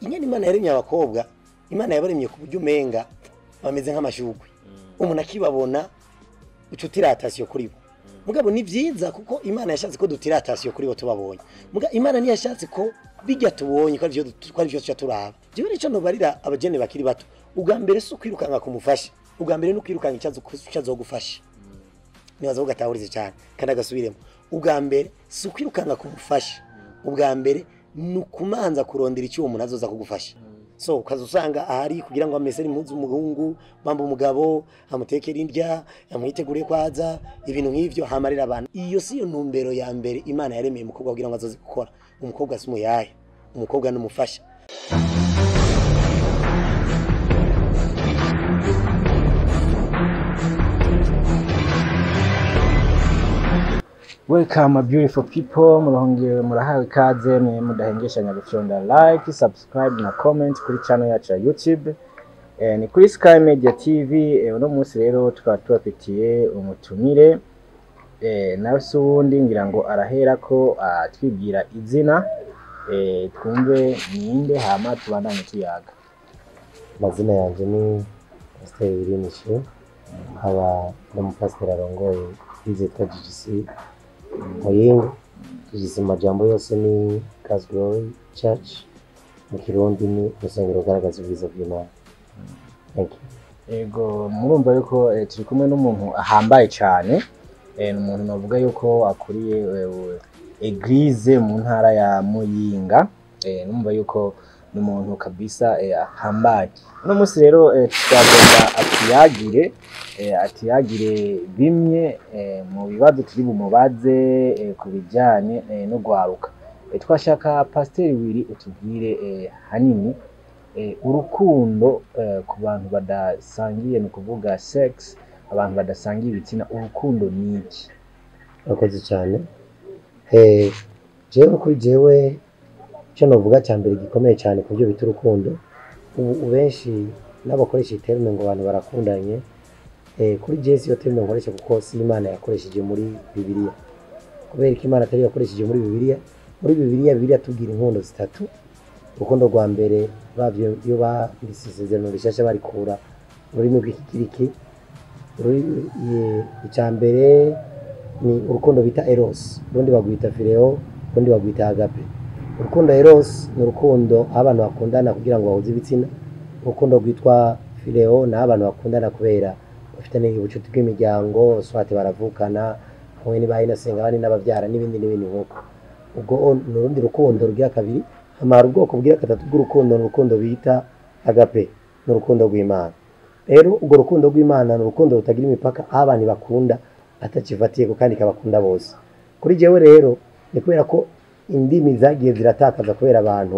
Ingene Imana yaremye abakobwa, Imana yabaremye ku buryo umenga bameze nk'amashugwe. Umuntu akibabona uca utira attention kuri bo. Mugabo ni vyiza kuko Imana yashatse ko dutira attention kuri bo tubabonye. Muga Imana ntiyashatse ko bijya tubonye ko arivyo ko arivyo tuca turaba. Jewe nico nobarira abajene bakiri bato. Ubwa mbere si ukwirukanga kumufasha. Ubwa mbere ni ukwirukanga icazogufasha. Nibaza ko gatahurize cyane kandi agasubiremo. Ubwa mbere si ukwirukanga kumufasha. Ubwa mbere ni ukumanza kurondera icyo uwo muntu azoza kugufasha. So ukaza usanga ahari kugira ngo amesere impuzu umuhungu, bamba umugabo, amutekere indya, amwitegure kwaza, ibintu nk'ivyo hamarira abantu. Iyo si yo ntumbero ya mbere Imana yaremeye umukobwa kugira ngo azoze gukora. Umukobwa si umuyaye, umukobwa ni umufasha. Welcome my beautiful people, murahongeye murahawe ikaze mwe mudahengeshanya gufyonda like, subscribe na comment kuri channel yacu ya YouTube. Ni kuri Sky Media TV. Uno munsi rero tukaba tubafitiye umutumire, nawe se uwundi ngira ngo arahera ko atwibwira izina, twumve ninde hama tubandanye tuyaga. Amazina yanje ni Pastor Irinishi, nkaba ndi umupasiteri arongoye église yitwa GGC Muyinga. GGC mu majambo yose ni God's Glory Church, mu Kirundi ni urusengero rugaragaza ubwiza bw'Imana. Thank you. Ego, murumva yuko turi kumwe n'umuntu ahambaye cyane, ni umuntu navuga yuko akuriye église mu ntara ya Muyinga. Numva yuko ni umuntu kabisa ahambaye. Uno munsi rero twagomba atuyagire bimwe mu bibazo turi bumubaze ku bijyanye no gwaruka. Twashaka Pasiteri Willy utubwire hanini urukundo ku bantu badasangiye, ni ukuvuga sex, abantu badasangiye ibitsina, urukundo ni iki? Urakoze cyane. Jewe kuri jewe icyo novuga cya mbere gikomeye cyane ku byo bita urukundo, ubu benshi n'abakoresha terme ngo abantu barakundanye, kuri jewe siyo terme nkoresha kuko si Imana yakoresheje muri Bibiliya. Kubera ko Imana atari yakoresheje muri Bibiliya, muri Bibiliya Bibiliya tubwira inkundo zitatu. Urukundo rwa mbere bavyo iyo banditse isezerano rishasha barikura mu rurimi rw'Ikigiriki. Icya mbere ni urukundo bita eros, urundi bagwita phileo, urundi bagwita agape. Urukundo eros ni urukundo aho abantu bakundana kugira ngo bahuze ibitsina. Urukundo rwitwa phileo ni aho abantu bakundana kubera bafitanye ubucuti bw'imiryango, soit baravukana, hamwe n'ibahinasenga, abandi n'abavyara n'ibindi n'ibindi nk'uko. Ubwo ni urundi rukundo rugira kabiri. Hamara ubwoko bugira gatatu bw'urukundo ni urukundo bita agape, ni urukundo rw'Imana. Rero urwo rukundo rw'Imana ni urukundo rutagira imipaka, aho abantu bakunda atakifatiyeko kandi kabakunda bose. Kuri jewe rero ni kubera ko indimi zagiye ziratakaza kubera abantu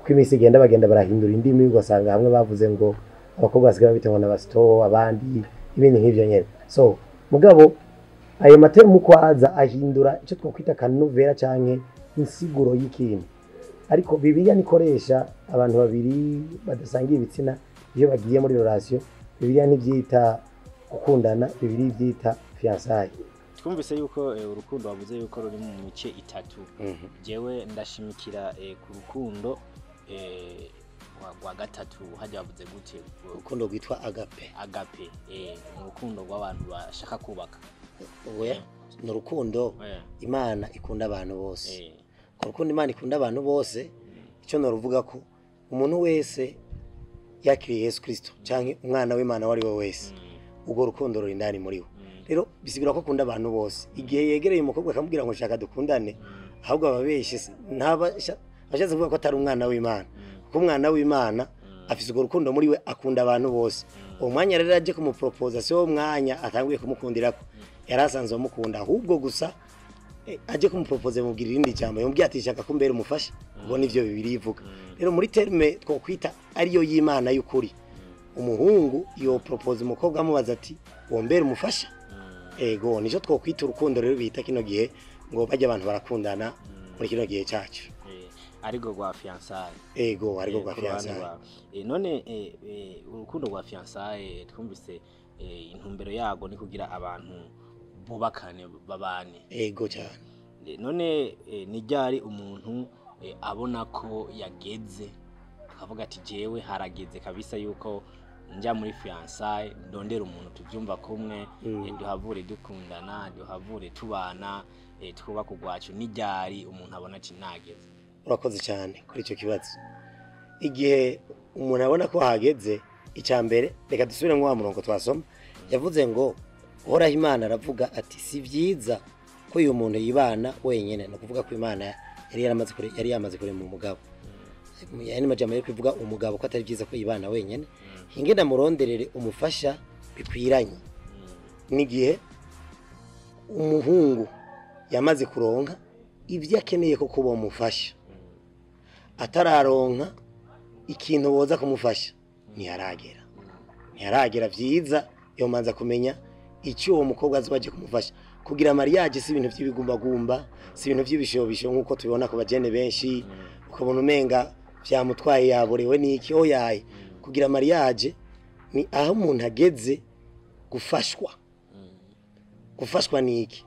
uko iminsi igenda bagenda barahindura indimi, ugasanga hamwe bavuze ngo abakobwa basigaye babita ngo n'abasito, abandi ibindi nk'ivyo nyene. So mugabo ayo ma termes uko aza ahindura icyo twakwita kanovera canke insiguro y'ikintu. Ariko Bibiliya nikoresha abantu babiri badasangiye ibitsina iyo bagiye muri relation, Bibiliya ntivyita gukundana, Bibiliya ivyita fiançailles. Twumvise yuko urukundo wavuze yuko ruri mu mice itatu. Jewe ndashimikira ku rukundo rwa gatatu, hajya bavuze gute? Urukundo rwitwa agape. Agape, ni urukundo rw'abantu bashaka kubaka. Oya, ni urukundo Imana ikunda abantu bose. Urukundo Imana ikunda abantu bose, icyo noruvuga ko umuntu wese yakiriye Yesu Kristo canke umwana w'Imana wari we wese, ubwo rukundo ruri indani muri we. Rero bisigura ko akunda abantu bose. Igihe yegereye umukobwa akamubwira ngo nshaka dukundane, ahubwo ababeshe ntaba ashatse kuvuga ko atari umwana w'Imana, kuko umwana w'Imana afise urwo rukundo muri we, akunda abantu bose. Uwo mwanya rero aje kumupropoza si wo mwanya atanguye kumukundirako, yari asanzwe amukunda, ahubwo gusa aje kumupropoza mubwira irindi jambo, yamubwiye ati shaka ko mbere umufasha, ubwo nivyo Bibiliya ivuga. Rero muri terme twokwita ariyo y'Imana y'ukuri, umuhungu yo propose umukobwa amubaza ati wombere umufasha. Ego, nico twokwita urukundo rero bita kino gihe ngo bajya abantu barakundana muri kino gihe cyacu. Ariko rwa fiançailles. Ego, ariko rwa fiançailles. None urukundo rwa fiançailles twumvise intumbero yago ni kugira abantu bubakane babane. Ego cyane. None ni ryari umuntu abona ko yageze Akavuga ati jewe harageze kabisa yuko nja muri fiançailles, ndondera umuntu tuvyumva kumwe, duhavure dukundana, duhavure tubana, twubaka urwacu. N'iryari umuntu abona ati nageze? Urakoze cyane kuri icyo kibazo. Igihe umuntu abona ko hageze, icya mbere, reka dusubire mu wa murongo twasoma. Yavuze ngo Uhoraho Imana aravuga ati: "Si byiza ko uyu muntu yibana wenyine." Ni ukuvuga ko Imana yari yamaze kurema umugabo. Yani majambo yo kuvuga umugabo ko atari byiza ko yibana wenyine, hinge ndamuronderere umufasha bikwiranye. N'igihe umuhungu yamaze kuronka ibyo akeneye ko kuba umufasha, atararonka ikintu boza kumufasha, ntiharagera. Vyiza yomanza kumenya icyo uwo mukobwa azoba aje kumufasha. Kugira mariage si ibintu by'ibigumbagumba, si ibintu by'ibishobisho nk'uko tubibona ku bajene benshi, ukabona umenga vyamutwaye, yaborewe n'iki. Oyaye, kugira mariage ni aho umuntu ageze gufashwa. Gufashwa ni iki?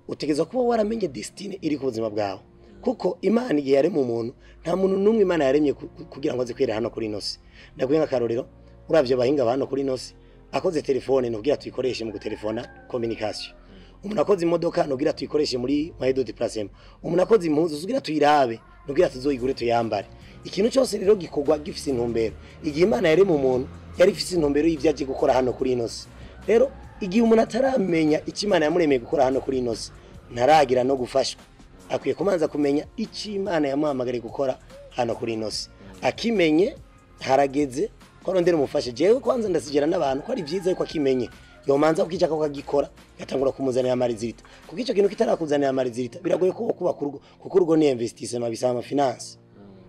Utegerezwa kuba waramenye destinée iri ku buzima bwawe, kuko Imana igihe yaremye umuntu, nta muntu n'umwe Imana yaremye kugira ngo aze kwera hano kuri ino si. Ndaguhe nk'akarorero: uravye abahinga ba hano kuri ino si, akoze telefone nukugira tuyikoreshe mu gutelefona, communication. Umuntu akoze imodoka nukugira tuyikoreshe muri moyen de déplacement. Umuntu akoze impuzu kugira tuyirabe, nukugira tuzoyigure tuyambare. Ikintu cyose rero gikorwa gifise intumbero. Igihe Imana yaremye umuntu, yari ifise intumbero y'ivyo aje gukora hano kuri ino si. Rero igihe umuntu ataramenya icyo Imana yamuremeye gukora hano kuri ino si, ntaragira no gufashwa. Akwiye kumanza kumenya icyo Imana yamuhamagariye gukora hano kuri ino si. Akimenye, harageze ko arondera umufashe. Jewe kwanza ndasigera n'abantu ko ari byiza yuko akimenye yomanza kukica ko akagikora, gatangura kumuzanira ama résultats, kuko icyo kintu kitarakuzanira ama résultats biragoye ko kubaka urugo, kuko urugo ni investissement, bisaba ama finances,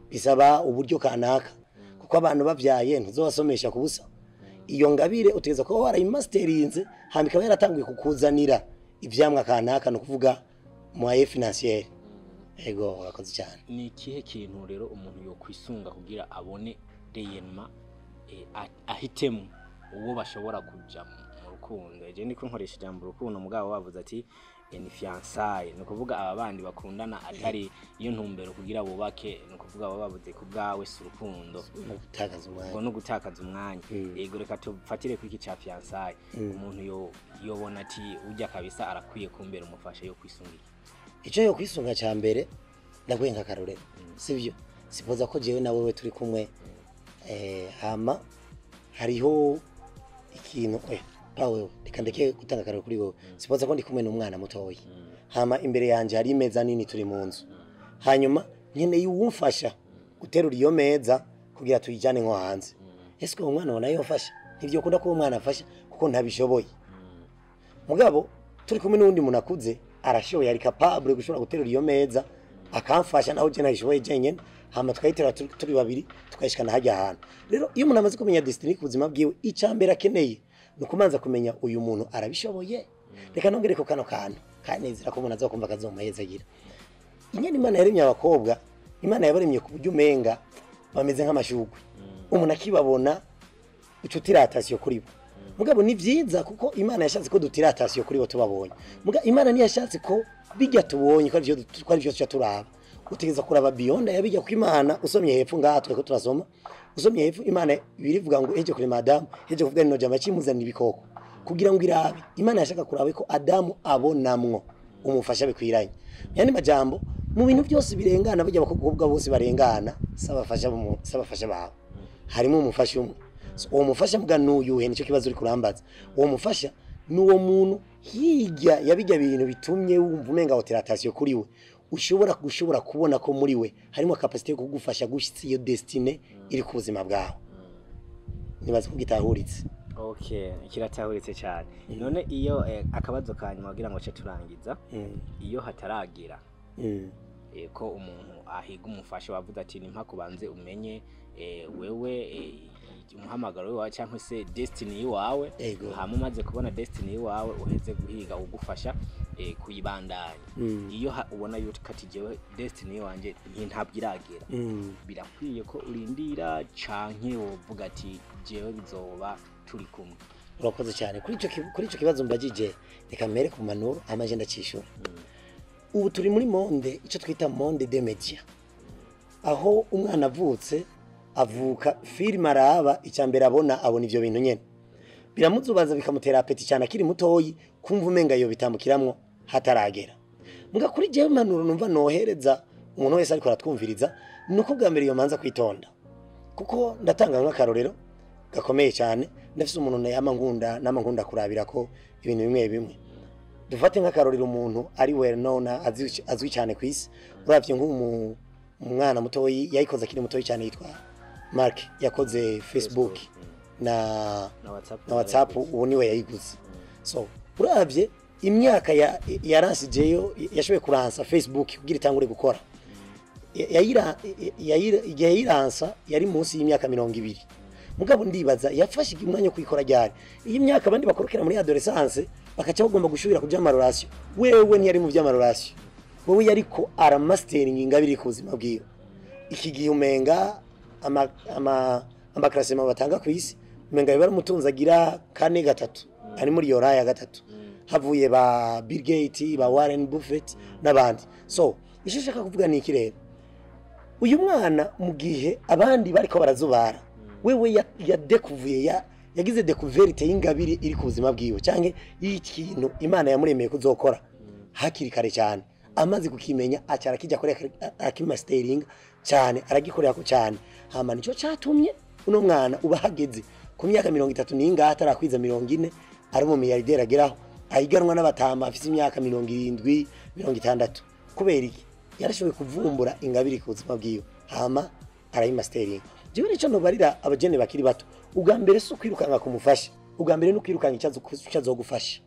bisaba uburyo kanaka, kuko abantu bavyaye ntuzobasomesha ku busa. Iyo ngabire utegeza kuba warayimasterinze, hama ikaba yaratanguye kukuzanira ivyamwa kanaka, no kuvuga moyen financier. Ego, urakoze cyane. Ni ikihe kintu rero umuntu yokwisunga kugira abone réellement ahitemo uwo bashobora kuja mu rukundo? Eje niko nkoresha ijambo urukundo, mugabo bavuze ati ni fiançailles, ni ukuvuga aba bandi bakundana atari iyo ntumbero kugira bubake, ni ukuvuga baba bavuze ku bwawe si urukundo. No gutakaza umwanya. Ngo no gutakaza umwanya. Yego, reka tufatire kuri iki ca fiançailles. Umuntu yo yobona ati ujya kabisa arakwiye kumbera umufasha, yo kwisunga iki? Icyo yo kwisunga cya mbere, ndaguhe nk'akarorero, sibyo? Sipoza ko jewe na wewe turi kumwe, hama hariho ikintu, pa wewe, reka ndeke gutanga akarorero kuri wewe. Sipoza ko ndi kumwe n'umwana mutoyi, hama imbere yanje hari imeza nini, turi mu nzu, hanyuma nkeneye uwumfasha guterura iyo meza kugira tuyijyane nko hanze. Ese uwo mwana ubona yofasha? Ntibyokunda ko uwo mwana afasha kuko ntabishoboye. Mugabo turi kumwe n'uwundi muntu akuze, arashoboye, ari capable gushobora guterura iyo meza akamfasha naho je nayishoboye jenyene, hama tukayiterura turi babiri, tukayishikana hajya ahantu. Rero iyo umuntu amaze kumenya destinée ku buzima bwiwe, icya mbere akeneye ni ukumanza kumenya uyu muntu arabishoboye. Reka nongere ko kano kantu kanezera ko umuntu azokumva akazomuhezagira. Ingene Imana yaremye abakobwa, Imana yabaremye ku buryo umenga bameze nk'amashugwe, umuntu akibabona uca utira attention kuri bo. Mugabo ni vyiza, kuko Imana yashatse ko dutira attention kuri bo tubabonye. Muga Imana ntiyashatse ko bijya tubonye ko arivyo tuca turaba. Utegeza kuraba beyond yabijya ko Imana, usomye hepfo ngaha tweko turasoma, usomye hepfo Imana birivuga ngo ejo kuri madamu ejo kuvuga nino jama kimuzanira ibikoko kugira ngo irabe. Imana yashaka kurabe ko Adamu abonamwo umufasha bikwiranye. Yani majambo, mu bintu byose birengana, bajya abakobwa bose barengana sabafasha bawe, harimo umufasha umwe. So, uwo mufasha mbwa n'uyuhe? Nicyo kibazo uri kurambaza. Uwo mufasha ni uwo muntu hirya yabijya bintu bitumye wumva umenga attention kuri we, ushobora gushobora kubona ko muri we harimo capacité yo kugufasha gushitsa iyo destinée iri ku buzima bwawe. Nibaza ko gitahuritse. Okay, kiratahuritse cyane. None iyo akabazo ka nyuma kugira ngo ce turangiza, iyo hataragira ko umuntu ahiga umufasha, wavuze ati ni mpaka ubanze umenye wewe umuhamagaro wawe cyangwa se destiny iwawe, hama umaze kubona destiny iwawe uheze guhiga ugufasha kuyibandanya. Iyo ubona yuko ati jewe destiny wanje ntabwo iragera, birakwiye ko urindira canke wovuga ati jewe bizoba turi kumwe? Urakoze cyane kuri ico kibazo mbagije. Reka mbere ku manuro amaje ndacishura. Ubu turi muri monde, icyo twita monde de média, aho umwana avutse Avuka filime araba, icya mbere abona ivyo bintu nyene biramuzubaza, bikamutera appétit cyane akiri mutoyi, kumva umenga yo bitambukiramwo hataragera. Muga kuri jewe, impanuro numva nohereza umuntu wese ariko aratwumviriza nuko bwa mbere iyo manza kwitonda, kuko ndatanga nk'akarorero gakomeye cyane. Ndafise umuntu yama nkunda, nama nkunda kurabira ko ibintu bimwe bimwe. Dufate nk'akarorero umuntu ari well known, azwi cyane ku isi. Uravye nk'umu umwana mutoyi yayikoze akiri mutoyi cyane, yitwa Mark, yakoze Facebook na na WhatsApp. Na WhatsApp, ubu niwe yayiguze. So uravye imyaka ya yaransijeyo, yashoboye kuransa Facebook kugira itangure gukora, igihe yayiransa yari munsi y'imyaka 20. Mugabo ndibaza yafashe umwanya wo kuyikora ryari? Iyi myaka abandi bakorokera muri adolescence, bakaca bagomba gushubira ku by'ama relation, wewe ntiyari mu by'ama relation, wewe yariko aramasteringa ingabire ku buzima bwiwe. Iki gihe umenga ama classement batanga ku isi, umenga biba umutunzi agira kane, gatatu, ari muri iyo raya gatatu, havuye ba Bill Gates, ba Warren Buffett n'abandi. So icyo nshaka kuvuga ni iki rero? Uyu mwana, mu gihe abandi bariko barazubara, wewe yadekuvuye, yagize découverte y'ingabire iri ku buzima bwiwe canke y'ikintu Imana yamuremeye kuzokora hakiri kare cyane. Amaze kukimenya, acara kijya kure, akimasteringa cyane, aragikorera ko cyane. Hama nico catumye uno mwana uba hageze ku myaka 30 n'ingahe, atarakwiza 40, ari mu milliardaire, ageraho ahiganwa n'abatama afise imyaka 70, 60. Kubera iki? Yarashoboye kuvumbura ingabire ku buzima bwiwe, hama arayimasteringa. Jewe nico nobarira abajene bakiri bato: ubwa mbere si ukwirukanga kumufasha, ubwa mbere ni ukwirukanga icyo azogufasha.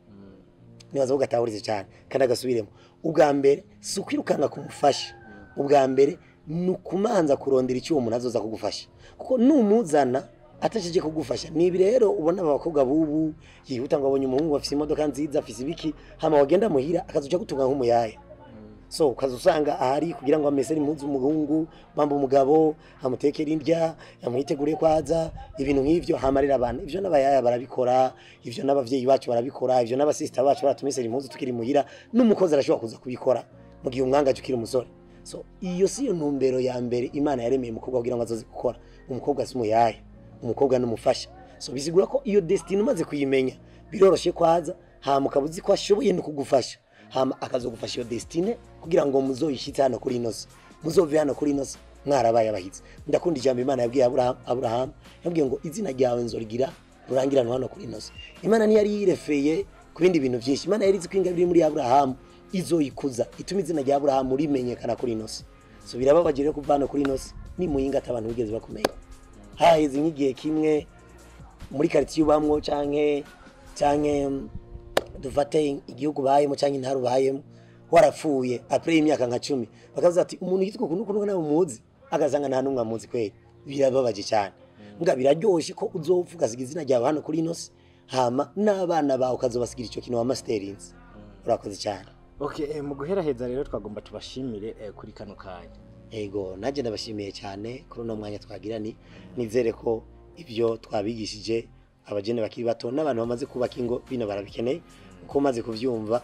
Nibaza ko gatahurize cyane kandi agasubiremo. Ubwa mbere si ukwirukanga kumufasha, ubwa mbere ni ukumanza kurondera icyo uwo muntu azoza kugufasha, kuko numuzana atasheje kugufasha. Ni ibi rero ubona aba bakobwa bubu yihuta ngo abonye umuhungu afise imodoka nziza, afise ibiki, hama wagenda muhira akazoca gutunga nk'umuyaya. So ukaza usanga ahari kugira ngo amesere impuzu umuhungu, bamba umugabo, amutekere indya, amwitegure kwaza, ibintu nk'ivyo. Hamarira abantu ivyo n'abayaya barabikora, ivyo n'abavyeyi bacu barabikora, ivyo n'abasista bacu baratumesera impuzu tukiri muhira, n'umukozi arashobora kuza kubikora mu gihe umwangaje ukiri umusore. So iyo si yo ntumbero ya mbere Imana yaremeye umukobwa kugira ngo azoze gukora. Umukobwa si umuyaya, umukobwa n'umufasha. So bisigura ko iyo destinée umaze kuyimenya, biroroshe kwaza, hama ukaba uzi ko ashoboye no kugufasha, hama akazogufasha iyo destinée kugira ngo muzoyishitse hano kuri ino si, muzove hano kuri ino si mwarabaye abahizi. Ndakunda ijambo Imana yabwiye Aburahamu. Yabwiye ngo izina ryawe nzorigira rurangiranwa hano kuri ino si. Imana ntiyari yirefeye ku bindi bintu byinshi. Imana yari izi ko ingabire iri muri Aburahamu izoyikuza, ituma izina rya Aburahamu rimenyekana kuri ino si. So birababaje rero kuva hano kuri ino si nimuyinga ati abantu bigeze bakumenya, haheze nk'igihe kimwe muri quartier ubamwo, canke dufate igihugu bayemo canke intara ubayemo, warapfuye, après y'imyaka nka 10 bakavuza ati umuntu yitwa ukuntu ukuntu nawe muzi, agasanga nta numwe amuzi. Kweri birababaje cyane. Mbwa biraryoshe ko uzopfa ugasiga izina ryawe hano kuri ino si, hama n'abana bawe ukazobasigira ico kintu wa masterinze. Urakoze cyane. Okay, mu guheraheza rero twagomba tubashimire kuri kano kanya. Ego, nanjye ndabashimiye cyane kuri uno mwanya twagira. Ni nizere ko ibyo twabigishije abajene bakiri bato n'abantu bamaze kubaka ingo bino barabikeneye, uko umaze kuvyumva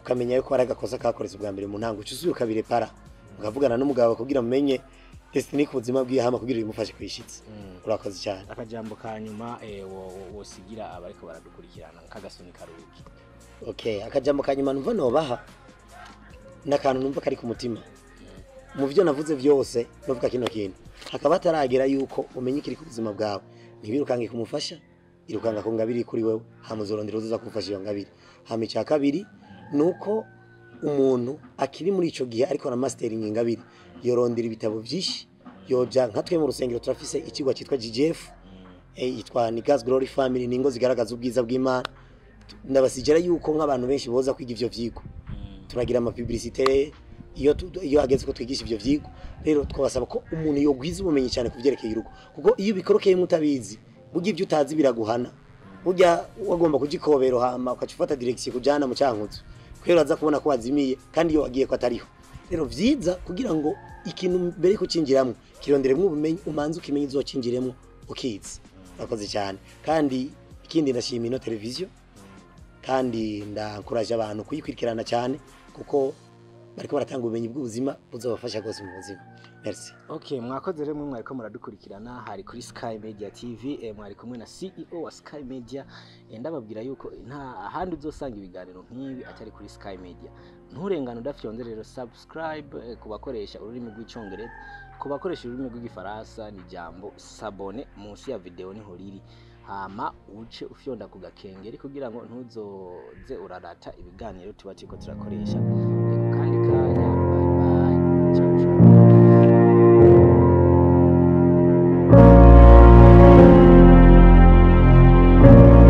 ukamenya yuko ari agakosa kakoretse ubwa mbere mu ntango, uca usubira ukabirepara, ukavugana n'umugabo kugira mumenye destinée ku buzima bwiwe, hama kugira bimufashe kwishitsa. Urakoze cyane. Akajambo ka nyuma wosigira abariko baradukurikirana nk'agasoni karugi. Okay, akajambo ka nyuma numva nobaha n'akantu numva kari ku mutima mu byo navuze byose, nuvuga kino kintu: hakaba hataragera yuko umenya ikiri ku buzima bwawe, ntibirukange kumufasha, irukanga ku ngabiri kuri wewe, hama uzorondera uzoza kugufasha iyo ngabiri. Hama icya kabiri nuko umuntu akiri muri ico gihe ariko na mastering ingabire, yorondera ibitabo byinshi, yoja nka twe mu rusengero turafise ikigwa cyitwa GGF, yitwa ni God's Glory Family, ni ingo zigaragaza ubwiza bw'Imana. Ndabasijera yuko nk'abantu benshi boza kwiga ivyo vyigwa. Turagira ama publicité iyo hageze ko twigisha ivyo vyigwa. Rero twabasaba ko umuntu yogwiza ubumenyi cyane kuvyerekeye urugo, kuko iyo ubikorokeyemo utabizi, burya ibyo utazi biraguhana. Burya wagomba kujikobero, hama ukaca ufata direction kujana mu Cankuzo, kubera aza kubona ko wazimiye kandi iyo wagiye ko atariho. Rero vyiza kugira ngo ikintu mbere yuko ucinjiramwo kironderemwo ubumenyi, umanze ukimenye, uzocinjiremwo ukizi. Urakoze cyane. Kandi ikindi, ndashima ino televiziyo, kandi ndankuraje abantu kuyikurikirana cyane, kuko bariko baratanga ubumenyi bw'ubuzima buzobafasha rwose mu buzima. Merci. Okay, mwakoze rero mwe mwariko muradukurikirana, hari kuri Sky Media TV, mwari kumwe na CEO wa Sky Media. Ndababwira yuko nta ahandi uzosanga ibiganiro nk'ibi atari kuri Sky Media. Nturengane udafyonze rero subscribe, ku bakoresha ururimi rw'Icongereza, ku bakoresha ururimi rw'Igifaransa ni jambo s'abonner, munsi ya video niho riri. Hama uce ufyonda ku gakengeri kugira ngo ntuzoze urarata ibiganiro tuba turiko turakoresha.